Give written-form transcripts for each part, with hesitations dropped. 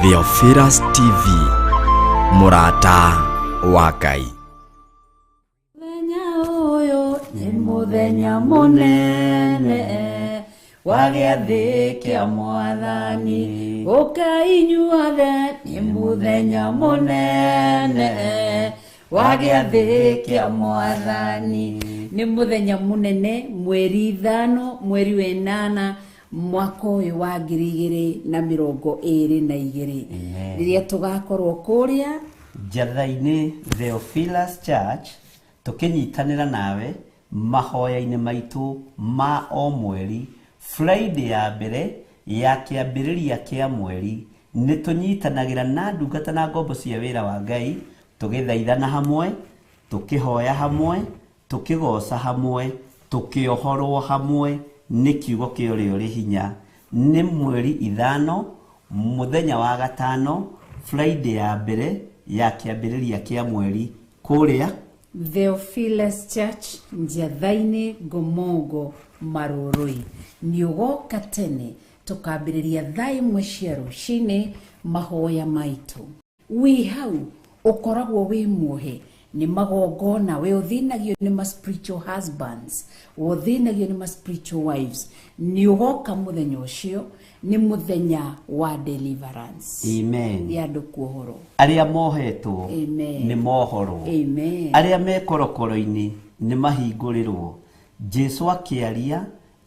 Theophilus TV, mũrata wa Ngai. Mũthenya ũyũ nĩ mũthenya mũnene wa gĩathĩ kĩa mwathani. Ũkai inyuothe, nĩ mũthenya mũnene wa gĩathĩ kĩa mwathani. Nĩ mũthenya mũnene, mweri 5, mweri wa 8, mwaka ũyũ wa 2022, rĩrĩa tũgakorwo kũrĩa Njatha-inĩ Theophilus Church, tũkĩnyitanĩra nawe mahoya-inĩ maitũ ma o mweri. Friday ya mbere ya kĩambĩrĩria kĩa mweri, nĩ tũnyitanagĩra na ndungata na ngombo cia wĩra wa Ngai, tũgĩthaithana hamwe, tũkĩhoya hamwe, tũkĩgoca hamwe, tũkĩohorwo hamwe nĩ kiugo kĩa ũrĩa ũrĩ hinya. Nĩ mweri 5, mũthenya wa gatano, Friday ya mbere ya kĩambĩrĩria kĩa mweri, kũrĩa Theophilus Church, Njatha-inĩ, Ngomongo, Marũrũi. Nĩ ũgoka tene, tũkambĩrĩria thaa 1 cia rũcinĩ mahoya maitũ. Wĩ hau ũkoragwo wĩ muohe nĩ magongona, we ũthĩnagio nĩ ma spiritual husbands, we ũthĩnagio nĩ ma spiritual wives, nĩ ũgoka mũthenya ũcio. Nĩ mũthenya wa deliverance Amen. ya andũ kuohorwo. Arĩa mohetwo Amen. nĩ mohorwo. Amen. Arĩa me korokoro-inĩ nĩ mahingũrĩrwo. Jesu akĩaria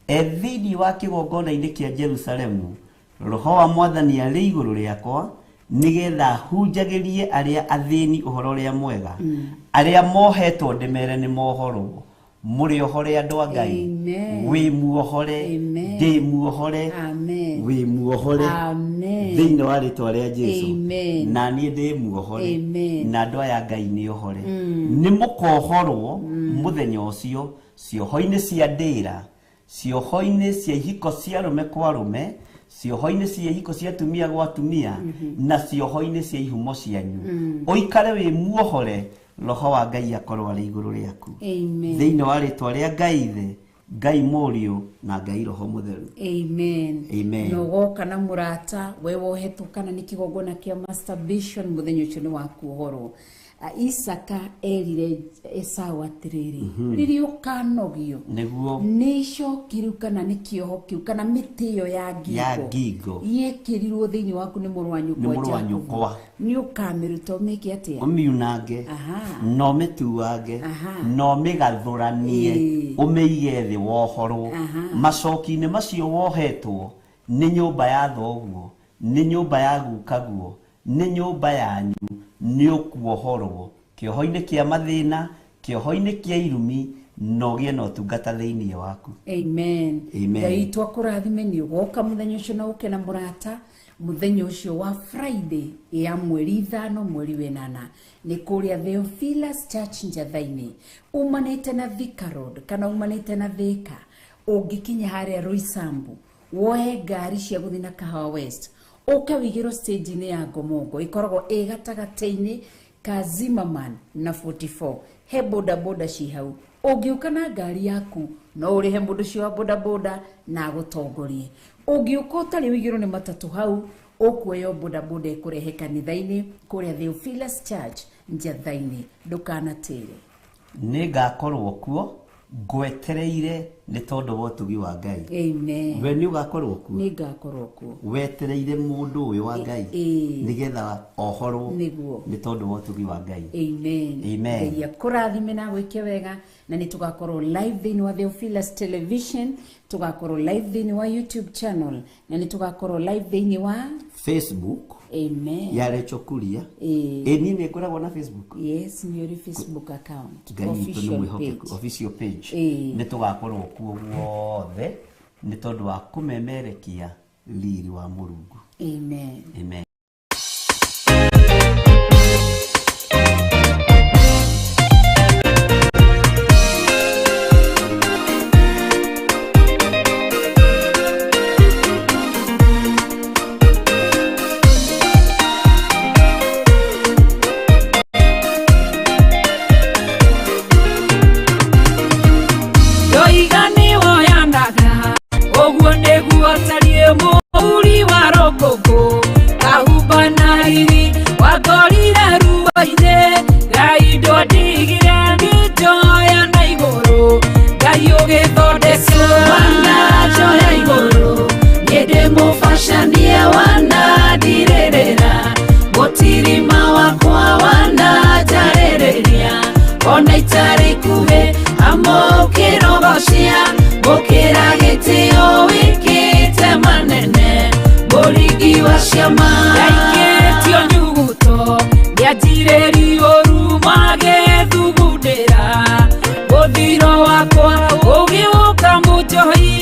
e thĩinĩ wa kĩgongona-inĩ kĩa Jerusalemu, "Roho wa Mwathani arĩ igũrũ rĩakwa, nĩgetha hunjagĩrie arĩa athĩni ũhoro ũrĩa mwega, arĩa mohetwo ndĩmere nĩ mohorwo." Mũrĩ ohore, andũ a Ngai. Amen. Wĩ muohore. Amen. Ndĩ muohore. Amen. Wĩ muohore. Amen. Thĩinĩ wa rĩtwa rĩa Jesu. Amen. Na niĩ ndĩ muohore. Amen. Na andũ aya Ngai nĩ ohore. Nĩ mũkohorwo mũthenya ũcio cioho-inĩ cia ndĩra, cioho-inĩ cia ihiko cia arũme kwa arũme, cioho-inĩ cia ihiko cia atumia gwa atumia, na cioho-inĩ cia ihumo cianyu. Ũikare wĩ muohore, roho wa Ngai akorwo arĩ igũrũ rĩaku. Amen. Thĩinĩ wa rĩtwa rĩa Ngai Ithe, Ngai Mũriũ na Ngai Roho Mũtheru. Amen. Amen. Na ũgoka na mũrata we wohetwo kana nĩ kĩgongona kĩa masturbation, mũthenya ũcio nĩ wa kuohorwo. Isaka erire Esau atĩrĩrĩ, rĩrĩa ũkanogio Nĩguo nĩ icoki rĩu kana nĩ kĩoho kĩu kana mĩtĩ ĩyo ya ngingo Ya ngingo. yekĩrirwo thĩinĩ waku nĩ mũrũ wa Nĩ nyũkwa mũrũ wa Jakubu. nyũkwa. Nĩ ũkamĩruta ũmĩke atĩa? Ũmiunange Aha. na ũmĩtuange Aha. na ũmĩgathũranie, ũmĩige thĩ wohorwo. Aha. Macoki-inĩ macio wohetwo nĩ nyũmba ya thoguo, nĩ nyũmba ya gukaguo, nĩ nyũmba yanyu, nĩ ũkuohorwo kĩoho-inĩ kĩa mathĩna, kĩoho-inĩ kĩa irumi, na ũgĩe na ũtungata thĩinĩ waku. Amen. Amen. Ngai witũ akũrathime. Nĩ ũgoka mũthenya ũcio na ũke na mũrata mũthenya ũcio wa Friday ya mweri 5, mweri wa 8, nĩ kũrĩa Theophilus Church, Njatha-inĩ. Umanĩte na Thika Road kana umanĩte na Thika, ũngĩkinya harĩa Roysambu, woe ngari cia gũthiĩ na Kahawa West, ũke wĩigĩrwo stage-inĩ ya Ngomongo, ĩkoragwo ĩ gatagatĩ-inĩ ka Zimmerman na 44. He bodaboda ci hau. Ũngĩũka na ngari yaku, no ũrĩhe mũndũ ũcio wa bodaboda na agũtongorie. Ũngĩũka ũtarĩ ũigĩrwo nĩ matatũ hau, ũkuoya bodaboda ĩkũrehe kanitha-inĩ kũrĩa Theophilus Church, Njatha-inĩ. Ndũkanatĩre. Nĩ ngakorwo kuo ngwetereire nĩ tondũ wa ũtugi wa Ngai. Amen. We nĩ ũgakorwo kuo. Nĩ ngakorwo kuo. Wetereire mũndũ ũyũ wa Ngai nĩgetha ohorwo nĩ tondũ wa ũtugi wa Ngai. Amen. Amen. Ngai akũrathime na gwĩke wega. Na nĩ tũgakorwo live thĩinĩ wa Theophilus Television, tũgakorwo live thĩinĩ wa YouTube channel, na nĩ tũgakorwo live thĩinĩ wa Facebook Amen. ya Rachel Kuria. Ĩ niĩ nĩ ngoragwo na Facebook. Yes, nĩ ũrĩ Facebook account. Ngai witũ nĩ Official mwĩhokeku. page. Official page. Nĩ tũgakorwo kuo guothe nĩ tondũ wa kũmemerekia riri wa Mũrungu. Amen. Amen. Ndoiga nĩ woyanaga, ũguo nĩguo tariĩ mũhuri wa rũkũngũ. Ona itarĩ ikuhĩ amũkĩrogocia gũkĩra gĩtĩo wĩkĩte manene mũringi wa ciama ndaikĩtio nyuguto ndĩanjirĩrio ũru magethugundĩra mũthiro wakwa ũgĩũka mũnjohi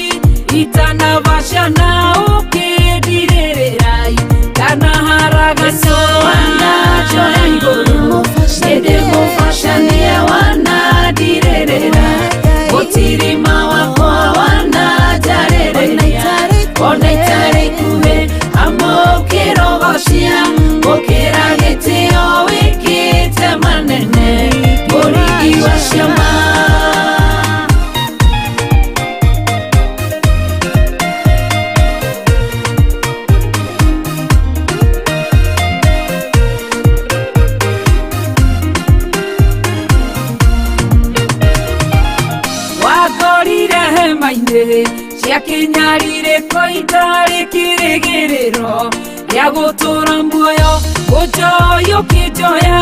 itanabacana ũkĩndirĩrĩra ndanaharagana wananjoya igũrũ hĩndĩ mũbacania wanandirĩrĩra mũtirima wakwa wananjarĩrĩria ona itarĩ ikuhĩ amũkĩrogocia gũkĩra gĩtĩo wĩkĩte manene mũringi wa ciama. Wakorire hema-inĩ cia kĩnyarire ko itarĩ kĩrĩgĩrĩro gĩa gũtũũra muoyo ũnjoya ũkĩnjoya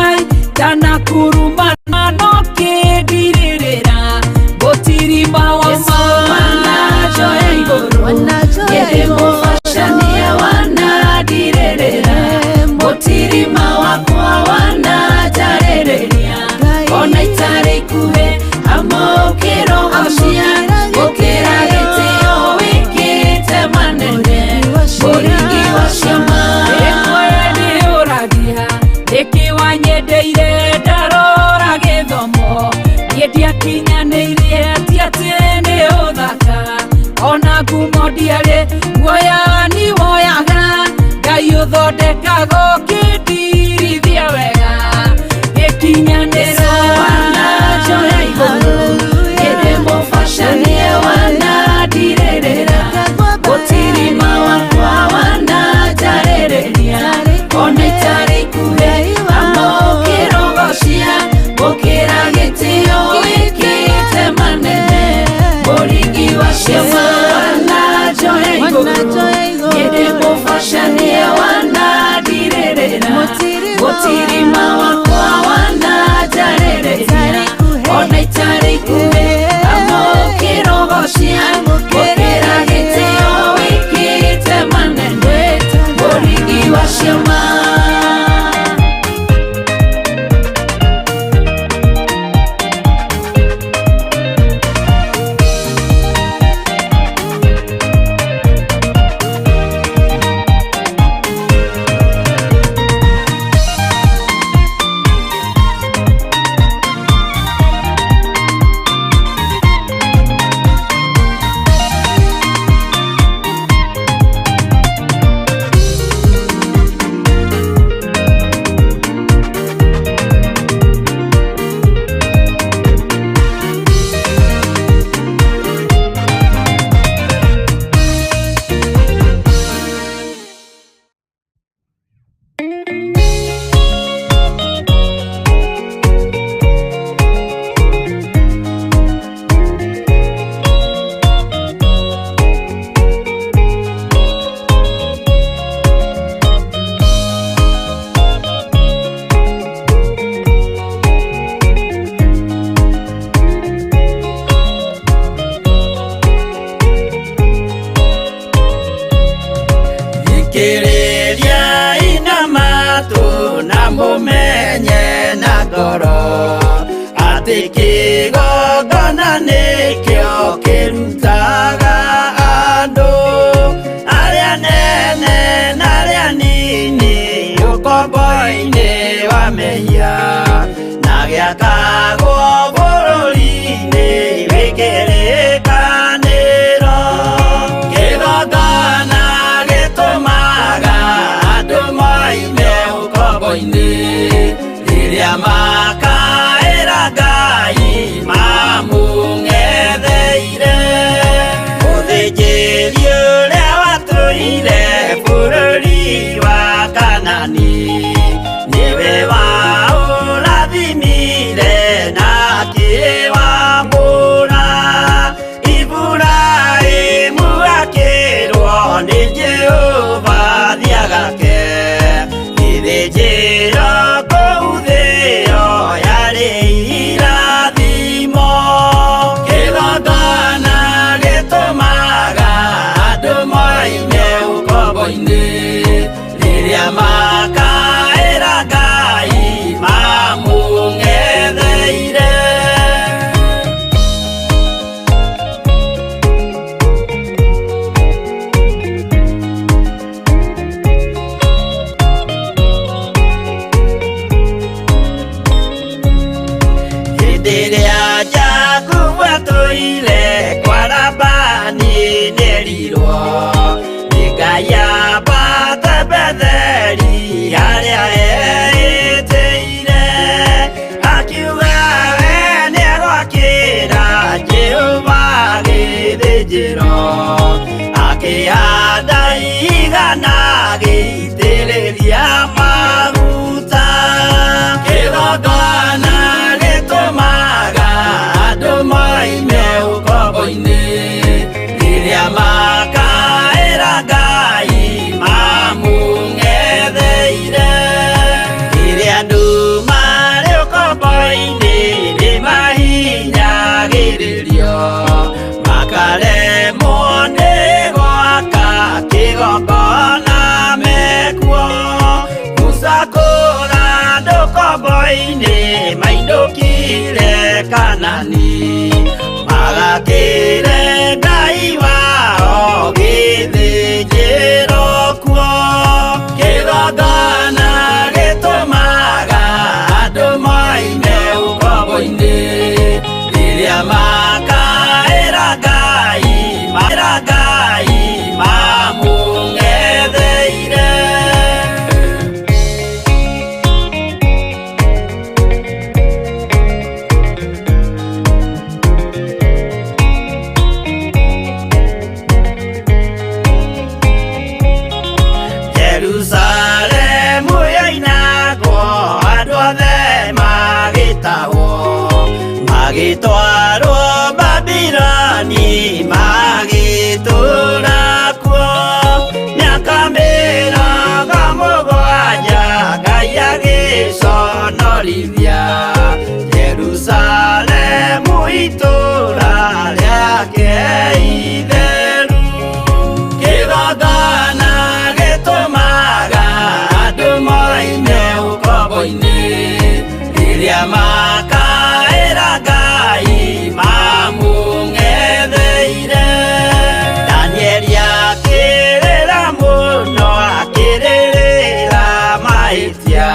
ndanakurumana no kĩndirĩrĩra mũtirima wa ma wananjoya igũrũ hĩndĩ mũbacania wanandirĩrĩra mũtirima wakwa wananjarĩrĩria ona itarĩ ikuhĩ amũkĩrogocia gũkĩra gĩtĩo wĩkĩte manene mũringi wa ciama. Ĩmwe nĩũragia nĩkĩ wanyendeire ndarora gĩthomo niĩ ndiakinyanĩirie ti atĩ nĩ ũthaka ona ngumo ndiarĩ guoya nĩ woyaga Ngai ũthondekaga ũkĩndirithia wega gĩkinyanĩro wananjoya igũrũ hĩndĩ mũbacanie wanandirĩrĩra mũtirima wakwa wananjarĩrĩria ona itarĩ ikuhĩ amũkĩrogocia gũkĩra gĩtĩo wĩkĩte manene mũringi wa ciama wananjoya igũrũ hĩndĩ mũbacanie wanandirĩrĩra mũtirima wakwa wananjarĩrĩria ona itarĩ ikuhĩ amũkĩrogocia gũkĩra gĩtĩo wĩkĩte manene mũringi wa ciama. Thikĩrĩria ina matũ na mũmenye na ngoro atĩ kĩgongona nĩkĩo kĩrutaga andũ arĩa nene na arĩa nini ũkombo-inĩ wa mehia na gĩakagwo bũrũri-inĩ wĩ kĩrĩkanĩro. Kĩgongona gĩtũmaga andũ moime ũkombo-inĩ rĩrĩa makaĩra Ngai mamũng'etheire. akĩra Jehova gĩthĩnjĩro, akĩhanda igana agĩitĩrĩria maguta. Kĩgongona gĩtũmaga andũ moime ũkombo-inĩ, rĩrĩa makaĩra Ngai mamũng'etheire. Rĩrĩa andũ marĩ ũkombo-inĩ nĩmahinyagĩrĩrio, makaremwo nĩ gwaka kĩgongona mekuo. Musa kũra andũ ũkombo-inĩ mainũkire Kanani, magakĩre Ngai wao gĩthĩnjĩro kuo. Kĩgongona gĩtũmaga andũ moime ũkombo-inĩ, rĩrĩa makaĩra Ngai, makaĩra Ngai mamũng'etheire. Jerusalemu yoinagwo andũ othe magĩtahwo, magĩtwarwo Babiloni magĩtũũra kuo. Mĩaka 70 Ngai agĩconorithia Jerusalemu itũũra rĩake itheru. Kĩgongona gĩtũmaga andũ moime ũkombo-inĩ, rĩrĩa makaĩra Ngai mamũng'etheire. Danieli akĩrĩra mũno, akĩrĩrĩra mahĩtia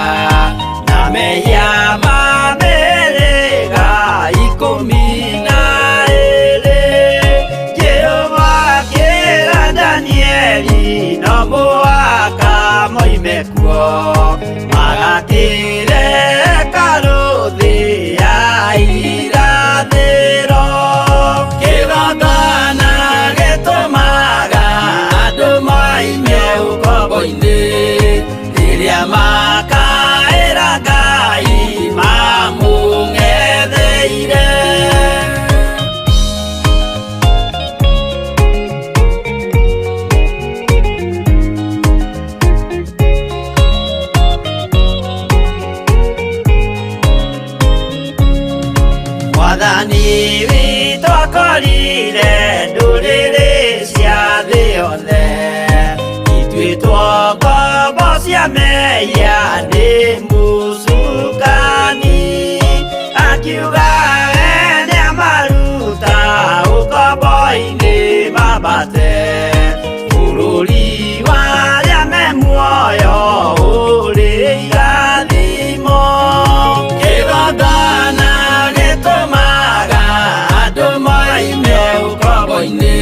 na mehia ma mĩhĩrĩga 12. Jehova akĩra Danieli no mũhaka moime kuo, magakĩre hekarũ thĩ ya irathĩro. Kĩgongona gĩtũmaga andũ moime ũkombo-inĩ, rĩrĩa makaĩra Ngai mamũng'etheire. Mwathani witũ akorire ndũrĩrĩ cia thĩ yothe, ituĩtwo ngombo cia mehia nĩ mũcukani. Akiuga we nĩamaruta ũkombo-inĩ mambate, bũrũri wa arĩa me muoyo ũrĩ irathimo. Kĩgongona gĩtũmaga andũ moime ũkombo-inĩ,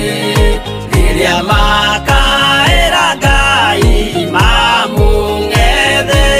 rĩrĩa makaĩra Ngai mamũng'etheire.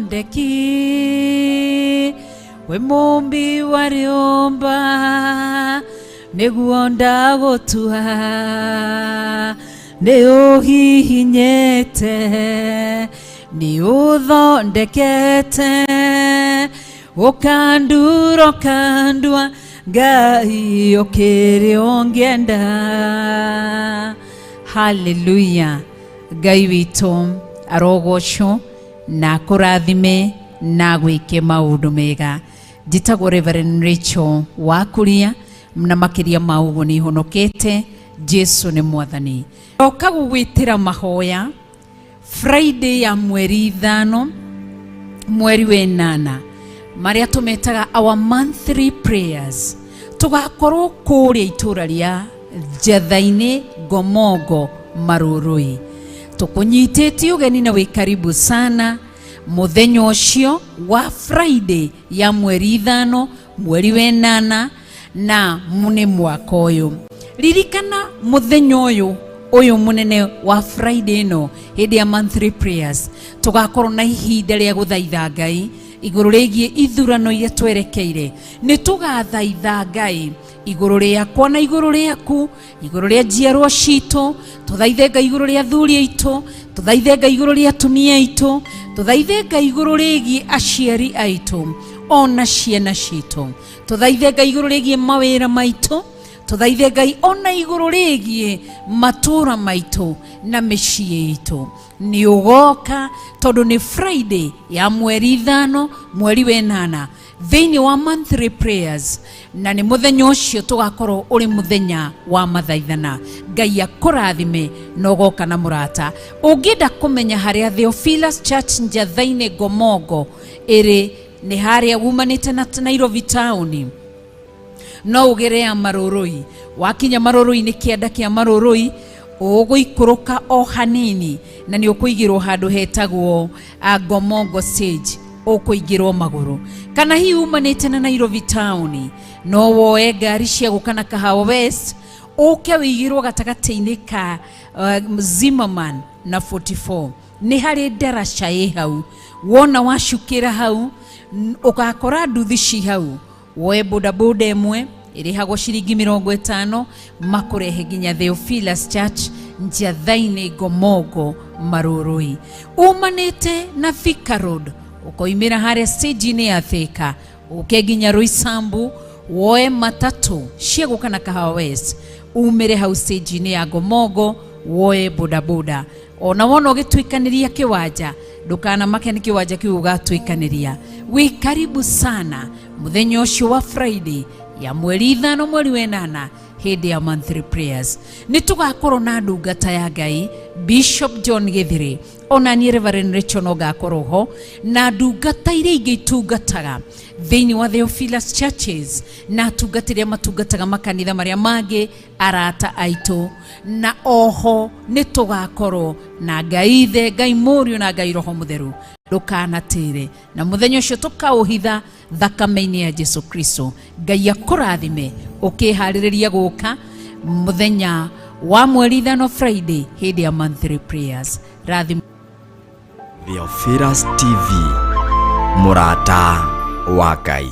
mũthondeki, wĩ mũmbi wa rĩũmba, nĩguo ndagũtua, nĩ ũhihinyĩte, nĩ ũthondekete, ũkandura ũkandua, Ngai ũkĩrĩ ũngĩenda. Haleluya. Ngai witũ arogocwo na akũrathime na agwĩke maũndũ mega. Njĩtagwo Reverend Rachel Wakuria, na makĩria ma ũguo nĩ honokete. Jesu nĩ mwathani. Oka gũgwĩtĩra mahoya Friday ya mweri 5 mweri wa 8, marĩa tũmetaga our monthly prayers. Tũgakorwo kũrĩa itũra rĩa Njatha-inĩ, Ngomongo, Marũrũi. Tũkũnyitĩtie ũgeni na wĩ karibu sana mũthenya ũcio wa Friday ya mweri 5 mweri wa 8, na nĩ mwaka ũyũ. Ririkana mũthenya ũyũ mũnene wa Friday ĩno, hĩndĩ ya monthly prayers, tũgakorwo na ihinda rĩa gũthaitha Ngai igũrũ rĩgiĩ ithurano iria twerekeire. Nĩ tũgathaitha Ngai igũrũ rĩakwa na igũrũ rĩaku, igũrũ rĩa njiarwa citũ, tũthaithe Ngai igũrũ rĩa athuri aitũ, tũthaithe Ngai igũrũ rĩa atumia aitũ, tũthaithe Ngai igũrũ rĩgiĩ aciari aitũ ona ciana citũ, tũthaithe Ngai igũrũ rĩgiĩ mawĩra maitũ, tũthaithe Ngai ona igũrũ rĩgiĩ matũũra maitũ na mĩciĩ itũ. Nĩ ũgoka tondũ nĩ Friday ya mweri 5 mweri wa 8 thĩinĩ wa monthly prayers, na nĩ mũthenya ũcio tũgakorwo ũrĩ mũthenya wa mathaithana. Ngai akũrathime na ũgoka na mũrata. Ũngĩenda kũmenya harĩa Theophilus Church Njatha-inĩ Ngomongo ĩrĩ, nĩ harĩa wumanĩte na Nairobi town, no ũgere ya Marũrũi. Wakinya Marũrũi nĩ kĩanda kĩa Marũrũi, ũgũikũrũka o hanini na nĩ ũkũigĩrwo handũ hetagwo Ngomongo stage, ũkũingĩrwo magũrũ. Kana hihi umanĩte na Nairobi town, no woe ngari cia gũka na Kahawa West, ũke wĩigĩrwo gatagatĩ-inĩ ka Zimmerman na 44. Nĩ harĩ ndaraca ĩ hau, wona wacukĩra hau ũgakora nduthi ci hau, woe bodaboda ĩmwe ĩrĩhagwo ciringi 50, makũrehe nginya Theophilus Church Njatha-inĩ Ngomongo Marũrũi. Umanĩte na Thika Road, ũkoimĩra harĩa stage-inĩ ya Thika, ũke nginya Roysambu, woe matatũ cia gũka na Kahawa West, umĩre hau stage-inĩ ya Ngomongo, woe bodaboda. Ona wona ũgĩtuĩkanĩria kĩwanja, ndũkanamake nĩ kĩwanja kĩu ũgatuĩkanĩria. Wĩ karibu sana mũthenya ũcio wa Friday ya mweri 5 mweri wa 8, hĩndĩ ya monthly prayers. Nĩ tũgakorwo na ndungata ya Ngai Bishop John Githiri, ona niĩ Reverend Rachel no ngakorwo ho, na ndungata iria ingĩ itungataga thĩinĩ wa Theophilus Churches, na atungatĩri arĩa matungataga makanitha marĩa mangĩ, arata aitũ. Na oho nĩ tũgakorwo na Ngai Ithe, Ngai Mũriũ na Ngai Roho Mũtheru. Ndũkanatĩre, na mũthenya ũcio tũkaũhitha thakame-inĩ ya Jesu Kristo. Ngai akũrathime ũkĩharĩrĩria gũka mũthenya wa mweri 5 Friday hĩndĩ ya monthly prayers. Rathim. Theophilus TV, mũrata wa Ngai.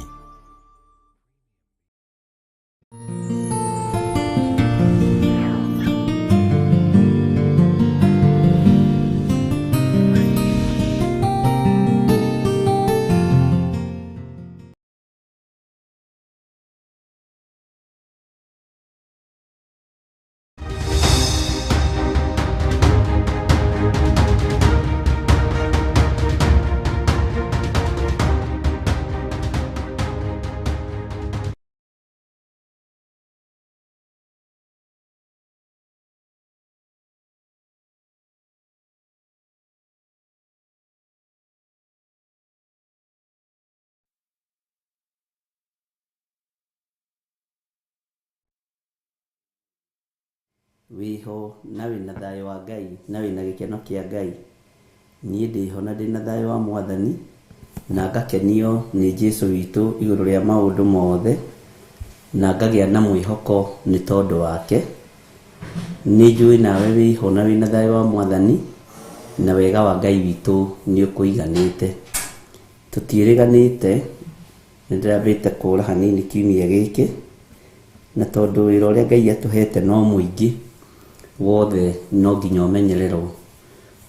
Wĩho na wĩna thayũ wa Ngai na wĩna gĩkeno kĩa Ngai. Niĩ ndĩho na ndĩna thayũ wa Mwathani, na ngakenio nĩ Jesũ witũ igũrũ rĩa maũndũ mothe, na ngagĩa na mwĩhoko nĩ tondũ wake. Nĩ njũĩ nawe wĩho na wĩna thayũ wa Mwathani, na wega wa Ngai witũ nĩ ũkũiganĩte. Tũtiĩrĩganĩte, nĩ ndĩrambĩte kũra hanini kiumia gĩkĩ, na tondũ wĩra ũrĩa Ngai atũhete no mũingĩ, wothe no nginya ũmenyererwo.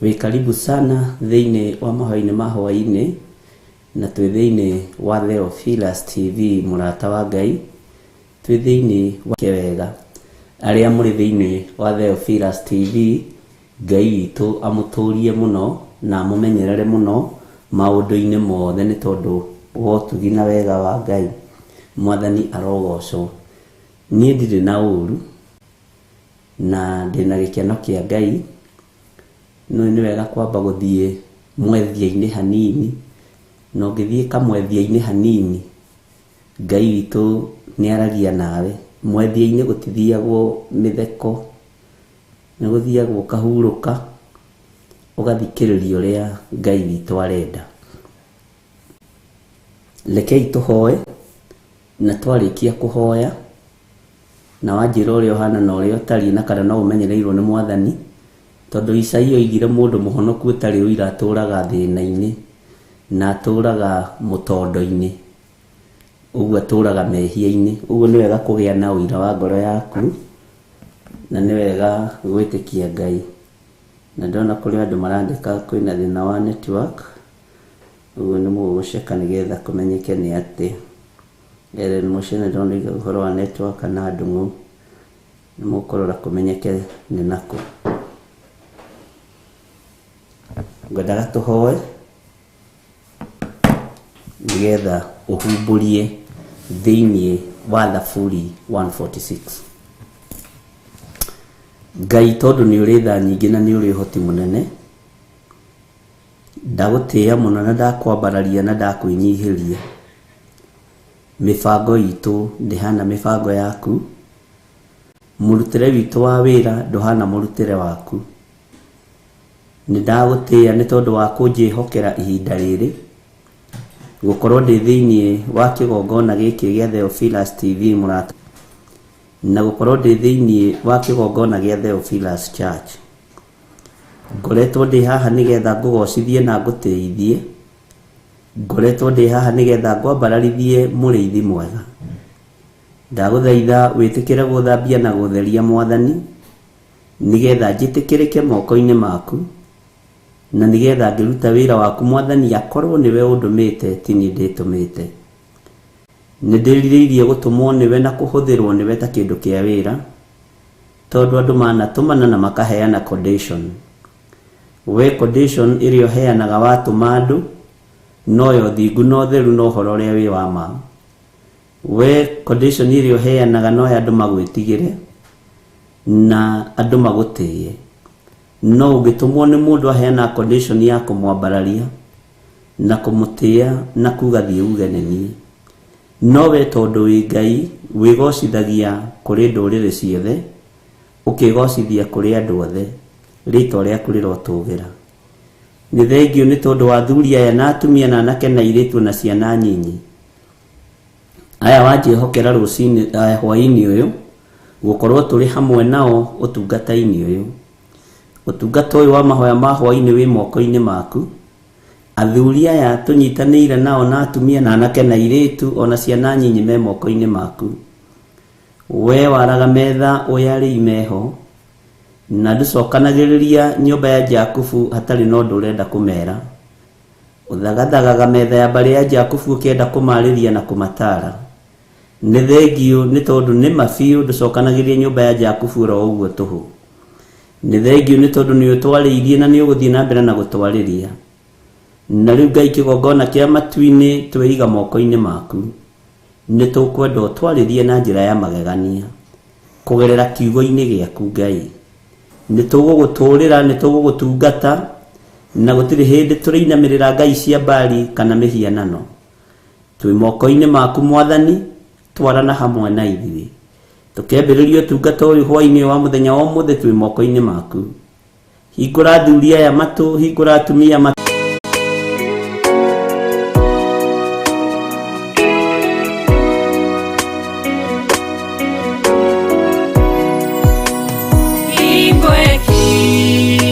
Wĩ karibu sana thĩinĩ wa mahoya-inĩ ma hwaĩ-inĩ, na twĩ thĩinĩ wa Theophilus TV mũrata wa Ngai, twĩ thĩinĩ wa wega. Arĩa mũrĩ thĩinĩ wa Theophilus TV, Ngai witũ amũtũrie mũno na amũmenyerere mũno maũndũ-inĩ mothe nĩ tondũ wa ũtugi na wega wa Ngai. Mwathani arogocwo. Niĩ ndirĩ na ũru na ndĩna gĩkeno kĩa Ngai. No nĩ wega kwamba gũthiĩ mwethia-inĩ hanini, na ũngĩthiĩ kamwethia-inĩ hanini, Ngai witũ nĩ aragia nawe. Mwethia-inĩ gũtithiagwo mĩtheko, nĩ gũthiagwo ũkahurũka, ũgathikĩrĩria ũrĩa Ngai witũ arenda. Rekei tũhoe, na twarĩkia kũhoya, na wanjĩra ũrĩa ũhana na ũrĩa ũtariĩ na kana no ũmenyereirwo nĩ Mwathani, tondũ Isaia oigire mũndũ mũhonoku ũtarĩ ũira atũraga thĩna-inĩ na atũraga mũtondo-inĩ, ũguo atũraga mehia-inĩ. Ũguo nĩ wega kũgĩa na ũira wa ngoro yaku, na nĩ wega gwĩtĩkia Ngai. Na ndĩrona kũrĩ andũ marandĩka kwĩna thĩna wa network, ũguo nĩ mũgũceka nĩgetha kũmenyeke nĩ atĩ. Ellen Muchene ndĩrona oiga ũhoro wa network na Ndung'u, nĩ mũkũrora kũmenyeke nĩ nakũ. Ngwendaga tũhoe nĩgetha ũhumbũrie thĩinĩ wa Thaburi 146. Ngai tondũ nĩ ũrĩ tha nyingĩ na nĩ ũrĩ ũhoti mũnene, ndagũtĩĩa mũno na ndakwambararia na ndakwĩnyihĩria. Mĩbango itũ ndĩhana mĩbango yaku, mũrutĩre witũ wa wĩra ndũhana mũrutĩre waku. Nĩ ndagũtĩĩa nĩ tondũ wa kũnjĩhokera ihinda rĩrĩ, gũkorwo ndĩ thĩinĩ wa kĩgongona gĩkĩ gĩa Theophilus TV mũrata, na gũkorwo ndĩ thĩinĩ wa kĩgongona gĩa Theophilus Church. Ngoretwo ndĩ haha nĩgetha ngũgocithie na ngũtĩithie. Ngoretwo ndĩ haha nĩgetha ngwambararithie mũrĩithi mwega. Ndagũthaitha wĩtĩkĩre gũthambia na gũtheria Mwathani, nĩgetha njĩtĩkĩrĩke moko-inĩ maku, na nĩgetha ngĩruta wĩra waku Mwathani akorwo nĩwe ũndũmĩte ti niĩ ndĩtũmĩte. Nĩ ndĩrirĩirie gũtũmwo nĩwe na kũhũthĩrwo nĩwe ta kĩndũ kĩa wĩra, tondũ andũ manatũmana na makaheana condition. We condition ĩrĩa ũheanaga watũma andũ, noyo thingu na ũtheru na ũhoro ũrĩa wĩ wa ma. We condition ĩrĩa ũheanaga noyo andũ magwĩtigĩre na andũ magũtĩye. No ũngĩtũmwo nĩ mũndũ aheana condition ya kũmwambararia na kũmũtĩya na kuga thiĩ uge nĩ niĩ. No we tondũ wĩ Ngai wĩgocithagia kũrĩ ndũrĩrĩ ciothe, ũkĩgocithia kũrĩ andũ othe, rĩtwa rĩaku rĩrotũgĩra. Nĩ thengiũ nĩ tondũ wa athuri aya na atumia na anake na airĩtu na ciana nyinyi. Aya wanjĩhokera rũcinĩ hwaĩ-inĩ ũyũ, gũkorwo tũrĩ hamwe nao ũtungata-inĩ ũyũ. Ũtungata ũyũ wa mahoya ma hwaĩ-inĩ wĩ moko-inĩ maku. Athuri aya tũnyitanĩire nao na atumia na anake na airĩtu ona ciana nyinyi me moko-inĩ maku. We waraga metha ũrĩa arĩi meho, na ndũcokanagĩrĩria nyũmba ya Jakubu hatarĩ na ũndũ ũrenda kũmera. Ũthagathagaga metha ya mbarĩ ya Jakubu ũkĩenda kũmarĩria na kũmataara. Nĩ thengiũ nĩ tondũ nĩ ma biũ ndũcokanagĩrĩria nyũmba ya Jakubu oro ũguo tũhũ. Nĩ thengiũ nĩ tondũ nĩ ũtwarĩirie na nĩ ũgũthiĩ na mbere na gũtwarĩria. Na rĩu Ngai kĩgongona kĩa matu-inĩ tweiga moko-inĩ maku. Nĩ tũkwenda ũtwarĩrie na njĩra ya magegania kũgerera kiugo-inĩ gĩaku Ngai. Nĩ tũgũgũtũrĩra, nĩ tũgũgũtungata, na gũtirĩ hĩndĩ tũrĩinamĩrĩra ngai cia Baali kana mĩhianano. Twĩ moko-inĩ maku Mwathani, twarana hamwe na ithuĩ. Tũkĩambĩrĩria ũtungata ũyũ hwaĩ-inĩ wa mũthenya wa ũmũthĩ twĩ moko-inĩ maku. Hingũra athuri aya matũ, hingũra atumia matũ. Hingo ĩkinya.